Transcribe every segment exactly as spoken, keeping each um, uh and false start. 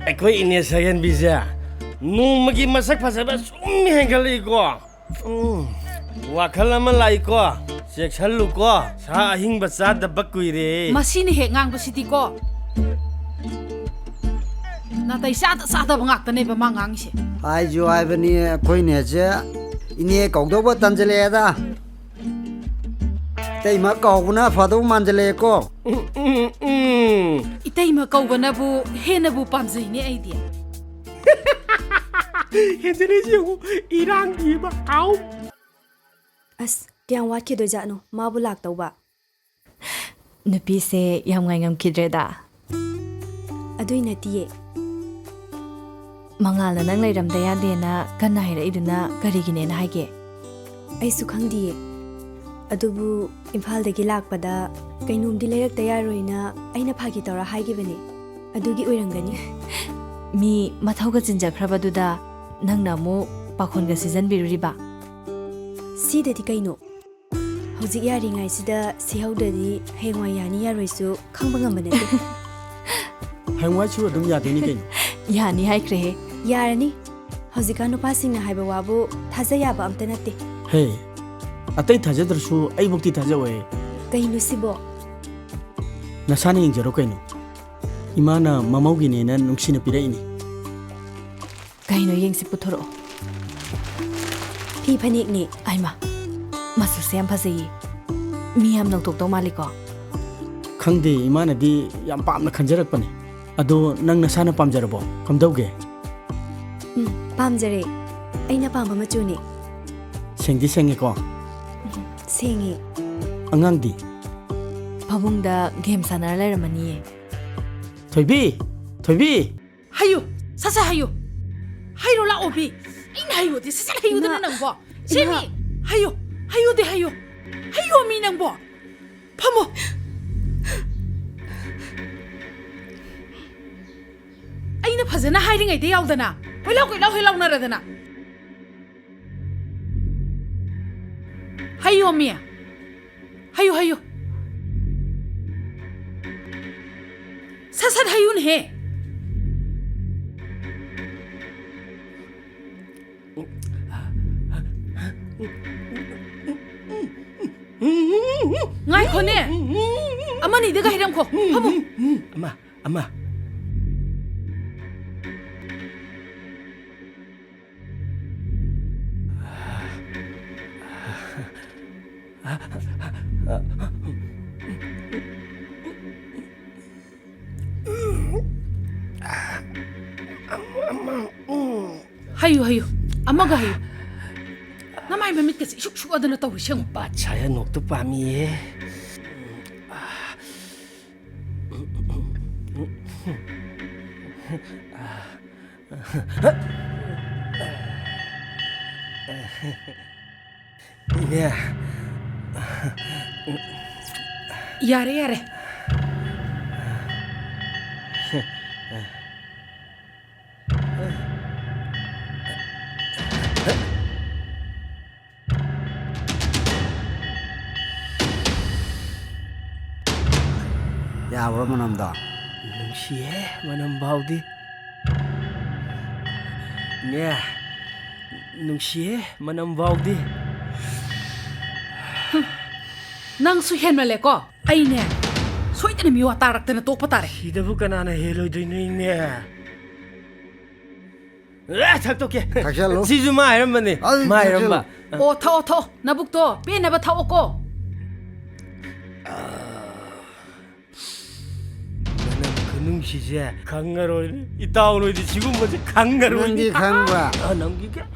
ꯑꯩꯈꯣꯏ ꯏꯅꯦ ꯁꯛꯍꯦꯟꯕꯤꯁꯦ ꯅꯣꯡꯃꯒꯤ ꯃꯁꯛ ꯐꯖꯕ ꯁꯨꯝ ꯍꯦꯟꯒꯠꯂꯛꯏꯀꯣ꯫ ꯎꯝ, ꯋꯥꯈꯜ ꯑꯃ ꯂꯥꯛꯏꯀꯣ꯫ ꯆꯦꯛꯁꯜꯂꯨꯀꯣ, ꯁꯥ ꯑꯍꯤꯡꯕ ꯆꯥꯗꯕ ꯀꯨꯏꯔꯦ꯫ ꯃꯁꯤꯅ ꯍꯦꯛ ꯉꯥꯡꯕꯁꯤꯗꯤꯀꯣ, ꯅꯥꯇꯩ ꯆꯥꯗ ꯆꯥꯗꯕ ꯉꯥꯛꯇꯅꯦꯕ ꯃꯥ ꯉꯥꯡꯉꯤꯁꯦ꯫ ꯍꯥꯏꯁꯨ ꯍꯥꯏꯕꯅꯤ ꯑꯩꯈꯣꯏ ꯅꯦꯁꯦ, ꯏꯅꯦ ꯀꯧꯗꯧꯕ ꯇꯟꯁꯤꯜꯂꯛꯑꯦꯗ꯫ ꯏꯇꯩꯃ ꯀꯧꯕꯅ ꯐꯗꯧ ꯃꯥꯟꯁꯤꯜꯂꯛꯑꯦꯀꯣ꯫ ꯎꯝ, ꯎꯝ, ꯎꯝ꯫ ꯏꯇꯩꯃ ꯀꯧꯕꯅꯕꯨ ꯍꯦꯟꯅꯕꯨ ꯄꯥꯝꯖꯩꯅꯦ ꯑꯩꯗꯤ꯫ ꯍꯦꯟꯖꯤꯜꯂꯤꯁꯤ ꯌꯦꯡꯉꯨ, ꯏꯔꯥꯡꯒꯤ ꯃꯍꯥꯎ꯫ ꯑꯁ, ꯀꯌꯥꯝ ꯋꯥꯠꯈꯤꯗꯣꯏꯖꯥꯠꯅꯣ ꯃꯥꯕꯨ ꯂꯥꯛꯇꯧꯕ? ꯅꯨꯄꯤꯁꯦ ꯌꯥꯝ ꯉꯥꯏꯉꯝꯈꯤꯗ꯭ꯔꯦꯗ꯫ ꯑꯗꯨꯏ ꯅꯠꯇꯤꯌꯦ꯫ ꯃꯉꯥꯜꯅ ꯅꯪ ꯂꯩꯔꯝꯗ ꯌꯥꯗꯦꯅ ꯀꯟꯅ ꯍꯥꯏꯔꯛꯏꯗꯨꯅ ꯀꯔꯤꯒꯤꯅꯦꯅ ꯍꯥꯏꯒꯦ? ꯑꯩꯁꯨ ꯈꯪꯗꯤꯌꯦ꯫ ꯑꯗꯨꯕꯨ ꯏꯝꯐꯥꯜꯗꯒꯤ ꯂꯥꯛꯄꯗ ꯀꯩꯅꯣꯝꯗꯤ ꯂꯩꯔꯛꯇ ꯌꯥꯔꯣꯏꯅ ꯑꯩꯅ ꯐꯥꯒꯤ ꯇꯧꯔ ꯍꯥꯏꯈꯤꯕꯅꯦ꯫ ꯑꯗꯨꯒꯤ ꯑꯣꯏꯔꯝꯒꯅꯤ꯫ ꯃꯤ ꯃꯊꯧꯒ ꯆꯤꯟꯖꯈ꯭ꯔꯕꯗꯨꯗ ꯅꯪꯅ ꯑꯃꯨꯛ ꯄꯥꯈꯣꯟꯒ ꯁꯤꯖꯟꯕꯤꯔꯨꯔꯤꯕ? ꯁꯤꯗꯗꯤ ꯀꯩꯅꯣ? ꯍꯧꯖꯤꯛ ꯌꯥꯔꯤꯉꯩꯁꯤꯗ ꯁꯤꯍꯧꯗ꯭ꯔꯗꯤ ꯍꯌꯦꯡꯋꯥꯏ ꯌꯥꯅꯤ ꯌꯥꯔꯣꯏꯁꯨ ꯈꯪꯕ ꯉꯝꯕ ꯅꯠꯇꯦ꯫ ꯍꯌꯦꯡꯋꯥꯏꯁꯨ ꯑꯗꯨꯝ ꯌꯥꯗꯣꯏꯅꯤ ꯀꯩꯅꯣ꯫ ꯌꯥꯅꯤ ꯍꯥꯏꯈ꯭ꯔꯦꯍꯦ꯫ ꯌꯥꯔꯅꯤ꯫ ꯍꯧꯖꯤꯛꯀꯥꯟ ꯅꯨꯄꯥꯁꯤꯡꯅ ꯍꯥꯏꯕ ꯋꯥꯕꯨ ꯊꯥꯖ ꯌꯥꯕ ꯑꯝꯇ ꯅꯠꯇꯦ꯫ ꯍꯦ, ꯑꯇꯩ ꯊꯥꯖꯗ꯭ꯔꯁꯨ ꯑꯩꯕꯨꯛꯇꯤ ꯊꯥꯖꯧꯍꯦ꯫ ꯀꯩꯅꯣ ꯁꯤꯕꯣ? ꯅꯁꯥꯅ ꯌꯦꯡꯖꯔꯣ ꯀꯩꯅꯣ꯫ ꯏꯃꯥꯅ ꯃꯃꯧꯒꯤꯅꯦꯅ ꯅꯨꯡꯁꯤꯅ ꯄꯤꯔꯛꯏꯅꯤ꯫ ꯀꯩꯅꯣ ꯌꯦꯡꯁꯤ, ꯄꯨꯊꯣꯔꯛꯑꯣ꯫ ꯐꯤ ꯐꯅꯦꯛꯅꯦ꯫ ꯑꯩꯃ, ꯃꯆꯨꯁꯦ ꯌꯥꯝ ꯐꯖꯩꯌꯦ꯫ ꯃꯤ ꯌꯥꯝ ꯅꯧꯊꯣꯛꯇꯧ ꯃꯥꯜꯂꯤꯀꯣ? ꯈꯪꯗꯦ, ꯏꯃꯥꯅꯗꯤ ꯌꯥꯝ ꯄꯥꯝꯅ ꯈꯟꯖꯔꯛꯄꯅꯦ꯫ ꯑꯗꯣ ꯅꯪ ꯅꯁꯥꯅ ꯄꯥꯝꯖꯔꯕꯣ? ꯀꯝꯗꯧꯒꯦ? ꯎꯝ, ꯄꯥꯝꯖꯔꯦ꯫ ꯑꯩꯅ ꯄꯥꯝꯕ ꯃꯆꯨꯅꯦ꯫ ꯁꯦꯡꯗꯤ ꯁꯦꯡꯉꯦꯀꯣ? ꯎꯝ, ꯁꯦꯡꯉꯦ꯫ ꯑꯉꯥꯡꯗꯤ? ꯐꯃꯨꯡꯗ ꯒꯦꯝ ꯁꯥꯟꯅꯔ ꯂꯩꯔꯝꯃꯅꯤꯌꯦ꯫ ꯊꯣꯏꯕꯤ! ꯊꯣꯏꯕꯤ! ꯍꯥꯏꯌꯨ! ꯁꯠ ꯁꯠ ꯍꯥꯏꯌꯨ! ꯍꯥꯏꯔꯣ ꯂꯥꯛꯑꯣ ꯃꯤ! ꯑꯩꯅ ꯍꯥꯏꯌꯨꯗꯤ ꯁꯠ ꯁꯠ ꯍꯥꯏꯌꯨꯗꯅ ꯏꯃꯥ! ꯅꯪꯕꯣ! ꯁꯦ ꯃꯤ! ꯏꯃꯥ! ꯍꯥꯏꯌꯨ! ꯍꯥꯏꯌꯨꯗꯤ ꯍꯥꯏꯌꯨ! ꯍꯥꯏꯌꯣ ꯃꯤ ꯅꯪꯕꯣ! ꯐꯝꯃꯣ! ꯑꯩꯅ ꯐꯖꯅ ꯍꯥꯏꯔꯤꯉꯩꯗ ꯌꯥꯎꯗꯅ ꯀꯣꯏꯂꯥꯎ ꯀꯣꯏꯂꯥꯎ ꯍꯦꯛ ꯂꯥꯎꯅꯔꯗꯅ꯫ ꯍꯥꯏꯌꯣ ꯃꯤ! ꯍꯥꯏꯌꯨ, ꯍꯥꯏꯌꯨ꯫ ꯁꯠ ꯁꯠ ꯍꯥꯏꯌꯨꯅꯦꯍꯦ꯫ ꯉꯥꯏꯈꯣꯅꯦ꯫ ꯑꯃꯅꯤꯗꯒ ꯍꯩꯔꯝꯈꯣ꯫ ꯐꯝꯃꯨ꯫ ꯑꯃ, ꯑꯃ꯫ ꯍꯩꯌꯨ, ꯍꯩꯌꯨ꯫ ꯑꯃꯒ ꯍꯩꯌꯨ꯫ ꯅꯃꯥꯏ ꯃꯃꯤꯠꯀꯁꯦ ꯏꯁꯨꯛ ꯁꯨꯛꯑꯗꯅ ꯇꯧꯔꯤꯁꯦ ꯌꯦꯡꯉꯨ꯫ ꯕꯥꯗꯁꯥꯍ ꯑꯅꯣꯛꯇꯣ ꯄꯥꯝꯃꯤꯌꯦ꯫ ꯏꯅꯦ꯫ ꯌꯥꯔꯦ, ꯌꯥꯔꯦ꯫ ꯌꯥꯕ꯭ꯔꯣ ꯃꯅꯝꯗꯣ? ꯅꯨꯡꯁꯤꯍꯦ, ꯃꯅꯝ ꯐꯥꯎꯗꯤ꯫ ꯅꯦ, ꯅꯨꯡꯁꯤꯍꯦ, ꯃꯅꯝ ꯐꯥꯎꯗꯤ꯫ ꯅꯪꯁꯨ ꯍꯦꯟꯃꯜꯂꯦꯀꯣ꯫ ꯑꯩꯅꯦ, ꯁꯣꯏꯗꯅ ꯃꯤꯋꯥ ꯇꯥꯔꯛꯇꯅ ꯇꯣꯛꯄ ꯇꯥꯔꯦ꯫ ꯁꯤꯗꯕꯨ ꯀꯅꯥꯅ ꯍꯦꯜꯂꯣꯏꯗꯣꯏꯅꯣ, ꯏꯅꯦ? ꯑꯦ, ꯊꯛꯇꯣꯛꯀꯦ꯫ ꯊꯛꯆꯜꯂꯨ꯫ ꯁꯤꯁꯨ ꯃꯥ ꯍꯥꯏꯔꯝꯕꯅꯦ꯫ ꯑꯗꯨ ꯃꯥ ꯍꯥꯏꯔꯝꯕ꯫ ꯊꯛꯆꯜꯂꯨ꯫ ꯑꯣ, ꯊꯛꯑꯣ, ꯊꯛꯑꯣ꯫ ꯅꯕꯨꯛꯇꯣ ꯄꯦꯟꯅꯕ ꯊꯛꯑꯣꯀꯣ꯫ ꯃꯅꯝ ꯈꯨꯅꯨꯡꯁꯤꯁꯦ ꯈꯪꯉꯔꯣꯏ꯫ ꯏꯇꯥꯎ ꯅꯣꯏꯗꯤ ꯁꯤꯒꯨꯝꯕꯁꯦ ꯈꯪꯉꯔꯣꯏ꯫ ꯅꯪꯗꯤ ꯈꯪꯕ꯭ꯔꯥ? ꯑ, ꯅꯪꯒꯤ ꯀꯌꯥ?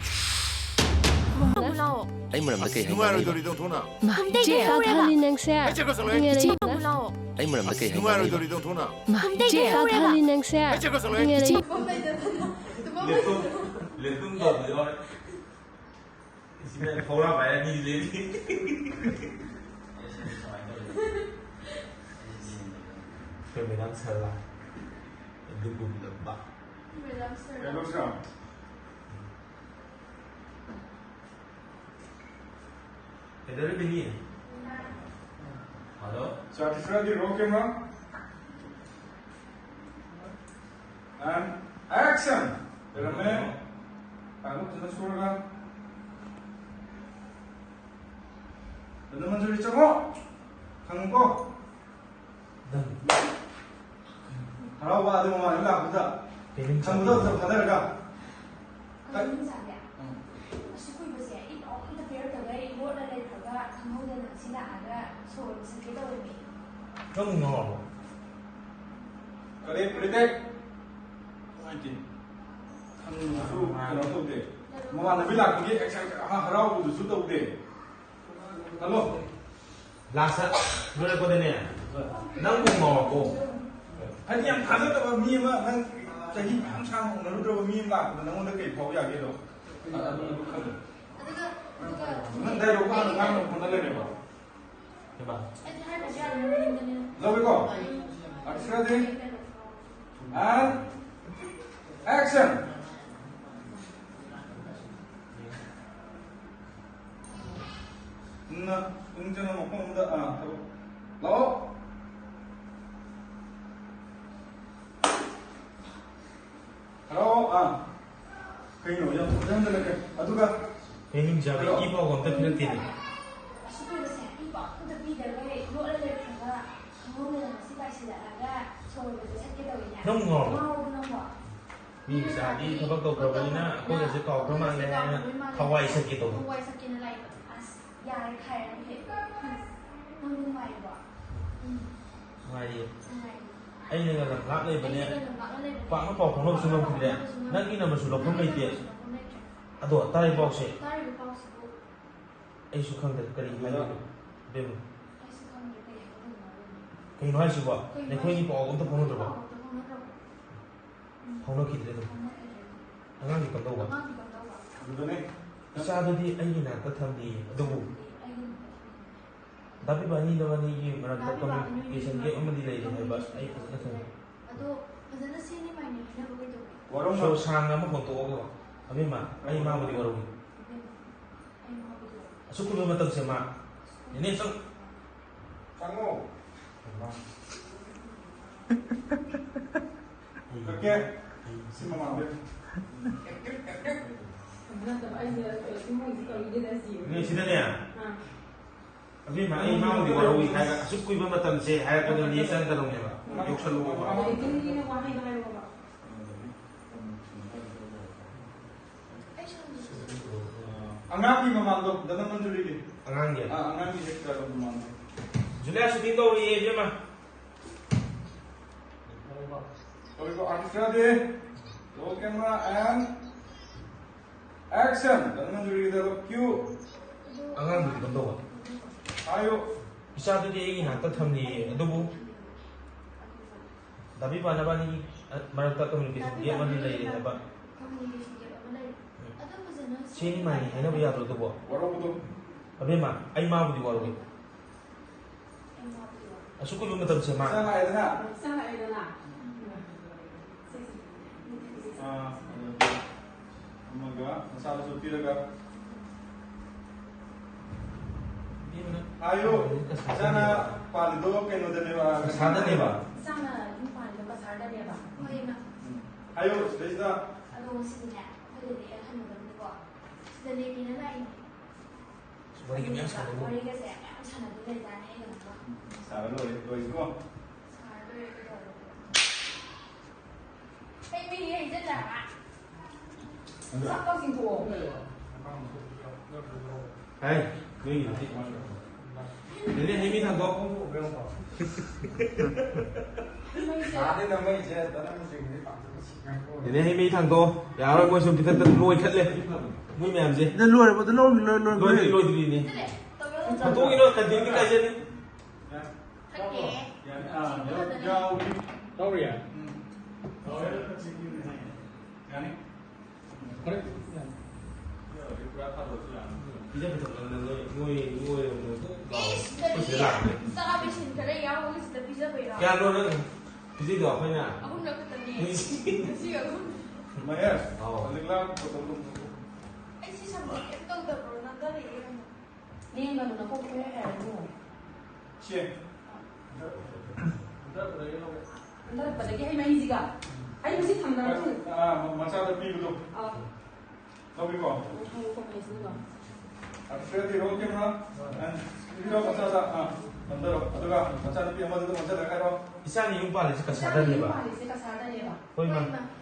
ꯑꯩ ꯃꯔꯝꯗ ꯀꯩ ꯍꯥꯏꯅꯤꯡꯉꯤ? ꯅꯨꯡꯉꯥꯏꯔꯣꯏꯗꯧꯔꯤꯗꯣ ꯊꯣꯛꯅ꯫ ꯃꯥ, ꯏꯆꯦ꯫ ꯀꯥꯊꯥꯂꯤ ꯅꯪꯁꯦ꯫ ꯑꯩ ꯆꯠꯈ꯭ꯔ ꯆꯠꯂꯣꯏ꯫ ꯏꯆꯦ꯫ ꯃꯥ, ꯏꯆꯦ꯫ ꯅꯨꯡꯉꯥꯏꯔꯣꯏꯗꯧꯔꯤꯗꯣ ꯊꯣꯛꯅ꯫ ꯃꯥ, ꯏꯆꯦ꯫ ꯀꯥꯊꯥꯂꯤ ꯅꯪꯁꯦ꯫ ꯑꯩ ꯆꯠꯈ꯭ꯔ ꯆꯠꯂꯣꯏ꯫ ꯏꯆꯦ꯫ ꯂꯦꯞꯇꯣꯞ, ꯂꯦꯞꯇꯣꯞ ꯇꯧꯕ ꯌꯥꯎꯔꯦ꯫ ꯁꯤꯅ ꯐꯧꯔꯥ ꯄꯥꯏꯔ ꯃꯤ ꯂꯦꯞꯄꯤ꯫ ꯑꯩꯈꯣꯏ ꯃꯦꯗꯥꯝ ꯁꯔꯂꯥ ꯑꯗꯨꯒꯨꯝꯂꯕ꯫ ꯃꯦꯗꯥꯝ ꯁꯔꯂꯥ꯫ ꯀꯩꯅꯣ ꯁꯥꯔ꯫ ꯀꯩꯗꯧꯔꯤꯕꯅꯤ? ꯍꯜꯂꯣ? ꯁꯥꯔ, ꯇꯤꯆꯔꯒꯤ ꯔꯣꯜ ꯀꯦꯃꯦꯔꯥ꯫ And action! ꯂꯩꯔꯝꯃꯦ꯫ ꯇꯥꯡꯒꯣꯛ ꯐꯖꯅ ꯁꯨꯔꯒ꯫ ꯑꯗꯨ ꯃꯟꯖꯨꯔꯤ ꯆꯪꯉꯣ꯫ ꯈꯪꯉꯨꯀꯣ꯫ ꯍꯔꯥꯎꯕ ꯑꯗꯨ ꯃꯃꯥꯟꯅꯕꯤ ꯂꯥꯛꯄꯗ ꯀꯩꯅꯣꯝ ꯈꯪꯕꯗꯣ ꯆꯥꯕꯤꯌꯨ꯫ ꯑꯗꯨꯝ ꯊꯥꯗꯔꯒ꯫ ꯀꯩꯅꯣꯝ ꯆꯥꯕꯤꯌꯨ꯫ ꯎꯝ꯫ ꯑꯁꯨꯛ ꯀꯨꯏꯕꯁꯦ ꯑꯩ ꯅꯣꯡꯃꯇ ꯄꯤꯔꯛꯇꯕꯩ ꯂꯣꯠꯅ ꯂꯩꯈ꯭ꯔꯒ ꯈꯪꯍꯧꯗꯅ ꯉꯁꯤ ꯂꯥꯛꯑꯒ ꯁꯣꯔ ꯁꯠꯀꯦ ꯇꯧꯔꯤꯅꯦ꯫ ꯅꯪ ꯉꯥꯎꯔꯕꯣ? ꯀꯔꯤ? ꯔꯤꯇꯦꯛ꯫ ꯅꯨꯡꯉꯥꯏꯇꯦ꯫ ꯈꯪꯕꯁꯨ ꯀꯩꯅꯣ ꯇꯧꯗꯦ꯫ ꯃꯃꯥꯟꯅꯕꯤ ꯂꯥꯛꯄꯒꯤ ꯑꯦꯛꯁꯥꯏꯠ ꯑꯃ ꯍꯔꯥꯎꯕꯗꯨꯁꯨ ꯇꯧꯗꯦ꯫ ꯍꯜꯂꯣ꯫ ꯂꯥꯁꯇ ꯂꯣꯏꯔꯛꯄꯗꯅꯦ, ꯅꯪꯕꯨ ꯉꯥꯎꯔꯕꯣ? ꯍꯥꯏꯗꯤ ꯌꯥꯝ ꯊꯥꯖꯗꯕ ꯃꯤ ꯑꯃ, ꯅꯪ ꯆꯍꯤ ꯃꯌꯥꯝ ꯁꯥꯡꯅ ꯎꯅꯔꯨꯗ꯭ꯔꯕ ꯃꯤ ꯑꯃ ꯂꯥꯛꯄꯗ ꯅꯪꯉꯣꯟꯗ ꯀꯩ ꯐꯥꯎ ꯌꯥꯒꯦꯗꯣ? ꯑꯗꯨ, ꯑꯗꯨ ꯈꯜꯂꯣ꯫ ꯅꯪ ꯗꯥꯏꯂꯣꯛ ꯍꯥꯟꯅ ꯉꯥꯡꯅꯕ ꯍꯣꯠꯅ ꯂꯩꯔꯦꯕ꯫ ꯍꯩꯃꯥ꯫ ꯂꯧꯏꯀꯣ? Artist ready? And action! ꯅ ꯄꯨꯛꯅꯤꯡ ꯆꯪꯅ ꯃꯐꯝ ꯑꯃꯗ, ꯑꯥ, ꯊꯕꯛ꯫ ꯂꯥꯛꯑꯣ꯫ ꯍꯔꯥꯎ, ꯑꯥ꯫ ꯀꯩꯅꯣ, ꯌꯥꯝ ꯐꯖꯍꯟꯗꯅ ꯀꯩ-, ꯑꯗꯨꯒ ꯀꯩꯅꯣ, ꯏ ꯄꯥꯎ ꯑꯝꯇ ꯄꯤꯔꯛꯇꯦꯅꯦ꯫ ꯑꯁꯨꯛ ꯀꯨꯏꯕꯁꯦ ꯏ ꯄꯥꯎ ꯑꯝꯇ ꯄꯤꯗꯕꯩ ꯂꯣꯠꯂ ꯂꯩꯈ꯭ꯔꯒ ꯈꯪꯍꯧꯗꯅ ꯉꯁꯤ ꯄꯥꯏꯁꯤꯜꯂꯛꯑꯒ ꯁꯣꯔꯒꯁꯦ ꯁꯠꯀꯦ ꯇꯧꯋꯤꯅꯦ꯫ ꯅꯪ ꯉꯥꯎꯔꯕꯣ? ꯉꯥꯎꯔꯕꯣ ꯅꯪꯕꯣ? ꯃꯤ ꯃꯆꯥꯗꯤ ꯊꯕꯛ ꯇꯧꯈ꯭ꯔꯕꯅꯤꯅ ꯑꯩꯈꯣꯏꯒꯁꯦ ꯀꯥꯎꯈ꯭ꯔ ꯃꯥꯜꯂꯦ ꯍꯥꯏꯅ ꯊꯋꯥꯏ ꯁꯠꯀꯦ ꯇꯧꯕ꯫ ꯊꯋꯥꯏ ꯁꯠꯀꯦꯅ ꯂꯥꯛꯏꯕ꯫ ꯑꯁ, ꯌꯥꯔꯦ, ꯈꯥꯏꯔꯅꯨ ꯍꯦ꯫ ꯅꯪ ꯅꯨꯡꯉꯥꯏꯔꯤꯕꯣ? ꯎꯝ꯫ ꯅꯨꯡꯉꯥꯏꯔꯤꯌꯦ꯫ ꯅꯨꯡꯉꯥꯏꯔꯤ꯫ ꯑꯩꯅꯒ ꯂꯝꯄꯥꯛ ꯂꯩꯕꯅꯦ꯫ ꯑꯩꯅꯒ ꯂꯝꯄꯥꯛꯅ ꯂꯩꯕꯅꯦ꯫ ꯄꯥꯛꯅ ꯄꯥꯎ ꯐꯥꯎꯅꯕꯁꯨ ꯉꯝꯈꯤꯗ꯭ꯔꯦ꯫ ꯄꯥꯎ ꯐꯥꯎꯅꯕꯁꯨ ꯉꯝꯈꯤꯗ꯭ꯔꯦ꯫ ꯅꯪꯒꯤ ꯅꯝꯕꯔꯁꯨ ꯂꯧꯐꯝ ꯂꯩꯇꯦ꯫ ꯅꯪꯒꯤ ꯅꯝꯕꯔꯁꯨ ꯂꯧꯐꯝ ꯂꯩꯇ꯭ꯔꯦ꯫ ꯑꯗꯣ ꯇꯥꯔꯤ ꯄꯥꯎꯁꯦ꯫ ꯇꯥꯔꯤꯕ ꯄꯥꯎꯁꯤꯕꯨ꯫ ꯑꯩꯁꯨ ꯈꯪꯗ꯭ꯔꯦ ꯀꯔꯤ ꯍꯥꯏꯗꯣꯏꯅꯣ, ꯏꯕꯦꯝꯃ꯫ ꯑꯩꯁꯨ ꯈꯪꯗ꯭ꯔꯦ ꯀꯔꯤ ꯍꯥꯏꯗꯣꯏꯅꯣ, ꯏꯕꯦꯝꯃ꯫ ꯀꯩꯅꯣ ꯍꯥꯏꯁꯤꯕꯣ? ꯀꯩꯅꯣ ꯅꯈꯣꯏꯅꯤ ꯍꯥꯏꯁꯤꯕꯣ? ꯄꯥꯎ ꯑꯝꯇ ꯐꯥꯎꯅꯗ꯭ꯔꯕꯣ? ꯄꯥꯎ ꯑꯝꯇ ꯐꯥꯎꯅꯗ꯭ꯔꯕꯣ? ꯎꯝ꯫ ꯐꯥꯎꯅꯈꯤꯗ꯭ꯔꯦ ꯑꯗꯨꯝ꯫ ꯐꯥꯎꯅꯈꯤꯗ꯭ꯔꯦ ꯑꯗꯨꯝ꯫ ꯑꯉꯥꯡꯗꯤ ꯀꯝꯗꯧꯕ? ꯑꯉꯥꯡꯗꯤ ꯀꯝꯗꯧꯕ? ꯑꯗꯨꯗꯅꯦ꯫ ꯏꯆꯥꯗꯨꯗꯤ ꯑꯩꯒꯤ ꯅꯥꯛꯇ ꯊꯝꯗꯦꯌꯦ, ꯑꯗꯨꯕꯨ꯫ ꯊꯝꯗꯦ, ꯑꯩꯒꯤ ꯅꯥꯛꯇ ꯊꯝꯗꯦ꯫ ꯗꯥ ꯄꯤꯕ, ꯑꯅꯤ ꯅꯕꯥꯅꯤꯒꯤ ꯃꯔꯛꯇ ꯗꯥ ꯄꯤꯕ, ꯑꯅꯤ ꯀꯝꯃ꯭ꯌꯨꯅꯤꯀꯦꯁꯟ ꯒꯦꯞ ꯑꯃꯗꯤ ꯂꯩꯔꯦ ꯍꯥꯏꯕ ꯑꯩ ꯐꯖꯅ ꯈꯪꯉꯤ꯫ ꯑꯗꯣ ꯐꯖꯅ ꯁꯦꯡꯅ ꯃꯥꯏꯅ ꯍꯥꯏꯅꯕ ꯀꯩꯗꯧꯒꯦ? ꯋꯥꯔꯧꯅ- ꯁꯣ ꯁꯥꯡꯅ ꯑꯃ ꯍꯣꯟꯇꯣꯛꯑꯒ, ꯑꯕꯦꯝꯃ, ꯑꯩ ꯃꯥꯕꯨꯗꯤ ꯋꯥꯔꯧꯏ꯫ ꯏꯕꯦꯝꯃ, ꯑꯩ ꯃꯥꯕꯨꯗꯤ ꯋꯥꯔꯧꯏ꯫ ꯑꯁꯨꯛ ꯀꯨꯏꯕ ꯃꯇꯝꯁꯦ ꯃꯥ, ꯅꯦꯅꯦ, ꯆꯪ-, ꯆꯪꯉꯣ꯫ ꯀꯛꯀꯦ꯫ ꯁꯤ ꯃꯃꯥꯡꯗ꯫ ꯅꯠꯇꯕ, ꯑꯩꯁꯦ ꯁꯤ ꯃꯣꯏꯁꯦ ꯇꯧꯔꯤꯁꯦ ꯅꯠꯇꯦ꯫ ꯅꯦ, ꯁꯤꯗꯅꯦ꯫ ꯑꯥ꯫ ꯑꯕꯦꯝꯃ, ꯑꯩ ꯃꯥꯕꯨꯗꯤ ꯋꯥꯔꯧꯏ ꯍꯥꯏꯔꯒ ꯑꯁꯨꯛ ꯀꯨꯏꯕ ꯃꯇꯝꯁꯦ ꯍꯥꯏꯔꯒ ꯅꯦ ꯆꯟꯗꯅꯧꯅꯦꯕ꯫ ꯌꯧꯁꯜꯂꯛꯑꯣꯕ꯫ ꯑꯗꯨꯗꯒꯤ ꯋꯥꯍꯩꯗꯣ ꯍꯥꯏꯔꯛꯑꯣꯕ꯫ ꯑꯉꯥꯡꯒꯤ ꯃꯃꯥꯡꯗꯣ, ꯙꯅꯃꯟꯖꯨꯔꯤꯒꯤ꯫ ꯑꯉꯥꯡꯒꯤ꯫ ꯑꯥ, ꯑꯉꯥꯡꯒꯤ ꯍꯦꯛ ꯆꯠꯂꯣ ꯃꯃꯥꯡꯗꯣ꯫ ꯖꯨꯂꯤꯌꯥ ꯁꯨꯇꯤꯡ ꯇꯧꯔꯤꯌꯦ ꯏꯕꯦꯝꯃ꯫ ꯇꯧꯔꯤꯕ artist ready, roll camera and action. ꯙꯅꯃꯟꯖꯨꯔꯤꯒꯤ dialogue cue. ꯑꯉꯥꯡꯗꯨꯗꯤ ꯀꯝꯗꯧꯕ? ꯍꯥꯏꯌꯨ꯫ ꯏꯆꯥꯗꯨꯗꯤ ꯑꯩꯒꯤ ꯅꯥꯛꯇ ꯊꯝꯂꯤꯌꯦ, ꯑꯗꯨꯕꯨ ꯗꯥꯕꯤ ꯄꯥ ꯅꯕꯥꯅꯤꯒꯤ ꯃꯔꯛꯇ communication gap ꯑꯃꯗꯤ ꯂꯩꯔꯦ ꯍꯥꯏꯕ꯫ Communication gap ꯑꯃ ꯂꯩꯔꯦ꯫ ꯑꯗꯨ ꯐꯖꯅ ꯆꯦꯅꯤ ꯃꯥꯏꯅꯤ ꯍꯥꯏꯅꯕ ꯌꯥꯗ꯭ꯔꯣ ꯑꯗꯨꯕꯣ? ꯋꯥꯔꯧꯕꯗꯣ꯫ ꯑꯕꯦꯝꯃ, ꯑꯩ ꯃꯥꯕꯨꯗꯤ ꯋꯥꯔꯧꯏ꯫ ꯑꯩ ꯃꯥꯕꯨꯗꯤ ꯋꯥꯔꯧꯏ꯫ ꯑꯁꯨꯛ ꯀꯨꯏꯕ ꯃꯇꯝꯁꯦ ꯃꯥ꯫ ꯏꯆꯥ ꯂꯥꯛꯑꯦꯗꯅ꯫ ꯏꯆꯥ ꯂꯥꯛꯑꯦꯗꯅ꯫ ꯑꯥ, ꯑꯃꯒ ꯃꯆꯥꯗꯨꯁꯨ ꯄꯤꯔꯒ꯫ ꯍꯥꯏꯌꯨ꯫ ꯏꯆꯥꯅ ꯄꯥꯜꯂꯤꯗꯣ ꯀꯩꯅꯣꯗꯅꯦꯕ꯫ ꯀꯁꯥꯔꯗꯅꯦꯕ꯫ ꯏꯆꯥꯅ ꯌꯨꯝ ꯄꯥꯜꯂꯤꯗꯣ ꯀꯁꯥꯔꯗꯅꯦꯕ꯫ ꯍꯣꯏ ꯏꯃꯥ꯫ ꯎꯝ꯫ ꯍꯥꯏꯌꯨ ꯁꯤꯗꯩꯁꯤꯗ꯫ ꯑꯗꯣ ꯉꯁꯤꯗꯤꯅꯦ ꯑꯩꯈꯣꯏꯗꯗꯤ ꯍꯦꯛ ꯍꯟꯅꯕꯅꯤꯀꯣ꯫ ꯁꯤꯗ ꯂꯦꯛꯀꯦꯅ ꯂꯥꯛꯏꯅꯦ꯫ ꯋꯥꯔꯤ ꯃꯌꯥꯝ ꯁꯥꯟꯅꯩ꯫ ꯋꯥꯔꯤꯒꯁꯦ ꯃꯌꯥꯝ ꯁꯥꯟꯅꯗꯣꯏ ꯂꯩꯖꯥꯠꯅꯤ ꯑꯩꯒ ꯅꯪꯒ꯫ ꯁꯥꯔ ꯂꯣꯏꯔꯦ, ꯂꯣꯏꯁꯤꯀꯣ꯫ ꯁꯥꯔ ꯂꯣꯏꯔꯦ ꯀꯩꯗꯧꯔꯒꯦ? ꯍꯩ ꯃꯍꯤ ꯍꯩꯖꯤꯜꯂꯒ꯫ ꯆꯥꯛ ꯆꯤꯡꯊꯣꯛꯑꯣ꯫ ꯍꯥꯏ, ꯅꯣꯏꯒꯤꯗꯨꯗꯤ꯫ ꯅꯦꯅꯦ, ꯍꯩ ꯃꯍꯤ ꯊꯥꯡꯗꯣꯛ꯫ ꯁꯥꯗꯤ ꯅꯝꯃꯛꯏꯁꯦ ꯙꯅꯃꯟꯖꯨꯔꯤꯒꯤꯗꯤ ꯄꯥꯝꯖꯕ ꯁꯤꯡꯅ꯫ ꯅꯦꯅꯦ, ꯍꯩ ꯃꯍꯤ ꯊꯥꯡꯗꯣꯛ꯫ ꯌꯥꯔꯣꯏ, ꯃꯣꯏ ꯁꯨꯝ ꯄꯤꯊꯛꯇ ꯂꯣꯏꯈꯠꯂꯦ꯫ ꯃꯣꯏ ꯃꯌꯥꯝꯁꯦ꯫ ꯑꯗ ꯂꯣꯏꯔꯕ ꯑꯗꯨ ꯂꯧ ꯂꯣꯏ ꯂꯣꯏ ꯂꯣꯏꯗ꯭ꯔꯤ, ꯂꯣꯏꯗ꯭ꯔꯤꯅꯦ꯫ ꯊꯥꯡꯗꯣꯛꯈꯤꯅꯣ, continue ꯀꯥꯏꯖꯅꯤ꯫ ꯊꯛꯀꯦ꯫ ꯌꯥꯅꯤ, ꯑꯥ, ꯌꯥꯎ-, ꯌꯥꯎ-, ꯇꯧꯔꯤꯌꯦ꯫ ꯎꯝ꯫ ꯌꯥꯅꯤ꯫ ꯐꯔꯦ꯫ ꯄꯨꯔꯥ ꯊꯥꯗꯣꯛꯑꯁꯨ ꯌꯥꯅꯤ꯫ ꯄꯤꯖ ꯄꯤꯊꯛꯄꯗ ꯅꯣꯏ, ꯃꯣꯏ, ꯃꯣꯏ ꯀꯣꯛ ꯂꯥꯎ꯫ ꯑꯩꯈꯣꯏ ꯁꯤꯗ ꯂꯥꯛꯄꯅꯦ꯫ ꯆꯥ ꯕꯦꯁꯤꯟ ꯈꯔ ꯌꯥꯎꯕꯁꯤꯗ ꯄꯤꯖꯕꯩꯔꯣ? ꯀꯌꯥꯅꯣ ꯅꯪ ꯄꯤꯖꯩꯗꯣ ꯑꯩꯈꯣꯏꯅ? ꯑꯍꯨꯝꯂꯛ ꯈꯛꯇꯅꯦ꯫ ꯉꯁꯤ꯫ ꯉꯁꯤ ꯑꯍꯨꯝ꯫ ꯃꯍꯦꯁ, ꯑꯧ꯫ ꯍꯧꯖꯤꯛ ꯂꯥꯛ ꯕꯣꯇꯜ ꯑꯃ꯫ ꯑꯩ ꯁꯤ ꯁꯝꯁꯦ ꯀꯩꯝ ꯇꯧꯗꯕ꯭ꯔꯣ? ꯅꯥꯟꯊꯔꯛꯑꯦ ꯌꯥꯝꯅ꯫ ꯂꯦꯡꯒꯅꯨ, ꯅꯀꯣꯛ ꯈꯔ ꯍꯥꯏꯔꯒ ꯌꯦꯡꯉꯣ꯫ ꯁꯦ꯫ ꯍꯟꯊꯔꯛꯄꯗꯒꯤ ꯍꯩ ꯃꯍꯤꯁꯤꯒ꯫ ꯍꯩ ꯃꯍꯤ ꯊꯝꯗꯕ ꯃꯇꯨꯡ꯫ ꯑꯥ, ꯃꯆꯥꯗ ꯄꯤꯕꯗꯣ꯫ ꯑꯥ꯫ ꯂꯧꯒꯦꯀꯣ? ꯎꯝ, ꯎꯝ, ꯎꯝ, ꯎꯝ꯫ Ready, roll camera and ꯄꯤꯔꯣ, ꯃꯆꯥꯗ꯫ ꯑꯥ, ꯅꯝꯊꯔꯣ꯫ ꯑꯗꯨꯒ ꯃꯆꯥꯅꯨꯄꯤ ꯑꯃꯗꯨꯗ ꯑꯣꯟꯁꯤꯜꯂꯒ ꯍꯥꯏꯔꯣ꯫ ꯏꯆꯥꯅꯤ ꯌꯨꯝ ꯄꯥꯜꯂꯤꯁꯦ ꯀꯁꯥꯗꯅꯦꯕ꯫ ꯄꯥꯜꯂꯤꯁꯦ ꯀꯁꯥꯗꯅꯦꯕ꯫ ꯍꯣꯏ, ꯃꯥ꯫ ꯍꯣꯏ, ꯃꯥ꯫